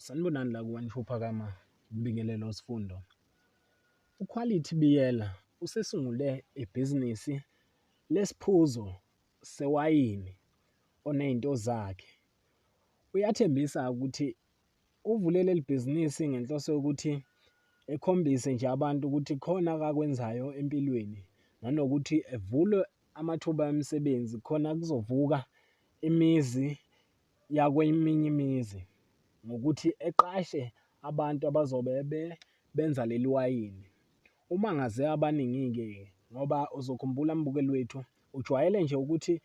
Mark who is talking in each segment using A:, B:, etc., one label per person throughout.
A: Sanibonani la ku-One Two Phakama, ngibingelele uSifundo. UQuality Biyela usesungule ibhizinisi lesiphuzo sewayini oney'nto zakhe. Uyathembisa ukuthi uvule leli bhizinisi ngenhloso yokuthi ekhombise nje abantu ukuthi khona akakwenzayo empilweni, nanokuthi evule amathuba emisebenzi khona kuzovuka imizi yakweminye imizi ngokuthi eqashe abantu abazobe benza leli wayini. Umangaze abaningi-ke ngoba uzokhumbula mbukeli wethu, ujwayele nje ukuthi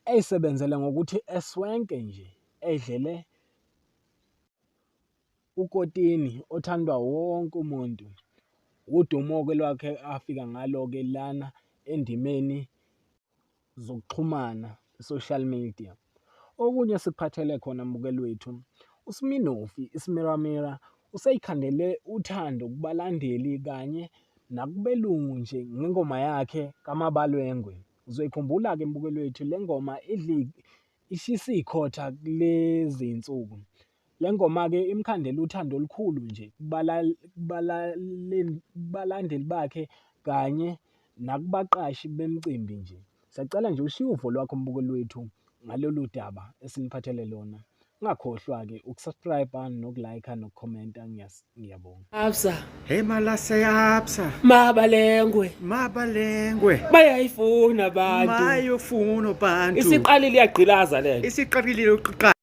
A: ey'sebenzele ngokuthi eswenke nje, edlele ukotini othandwa wonke umuntu. Udumo-ke lwakhe afika ngalo-ke lana endimeni zokuxhumana, social media. Okunye esikuphathele khona mbukeli wethu, uSminofi iSmiramira useyikhandele uthando kubalandeli kanye nakubelungu nje ngengoma yakhe kaMabalwengwe. Uzoyikhumbula-ke mbukeli wethu le ngoma idli ishisa ikhotha kulezi zinsuku. Le ngoma-ke imkhandele uthando olukhulu nje kubalandeli bakhe kanye nakubaqashi bemicimbi nje. Siyacela nje ushiye uvo lwakho mbukeli wethu ngalolu daba esiniphathele lona. Ungakhohlwa-ke ukusubscribe nokulike nokukhomenta ngiyabonga.
B: Absa.
C: Hey malase absa.
B: Mabalengwe.
C: Mabalengwe.
B: Bayayifuna abantu.
C: Bayofuna abantu.
B: Isiqalile iyagqilaza lento.
C: Isiqalile uqala.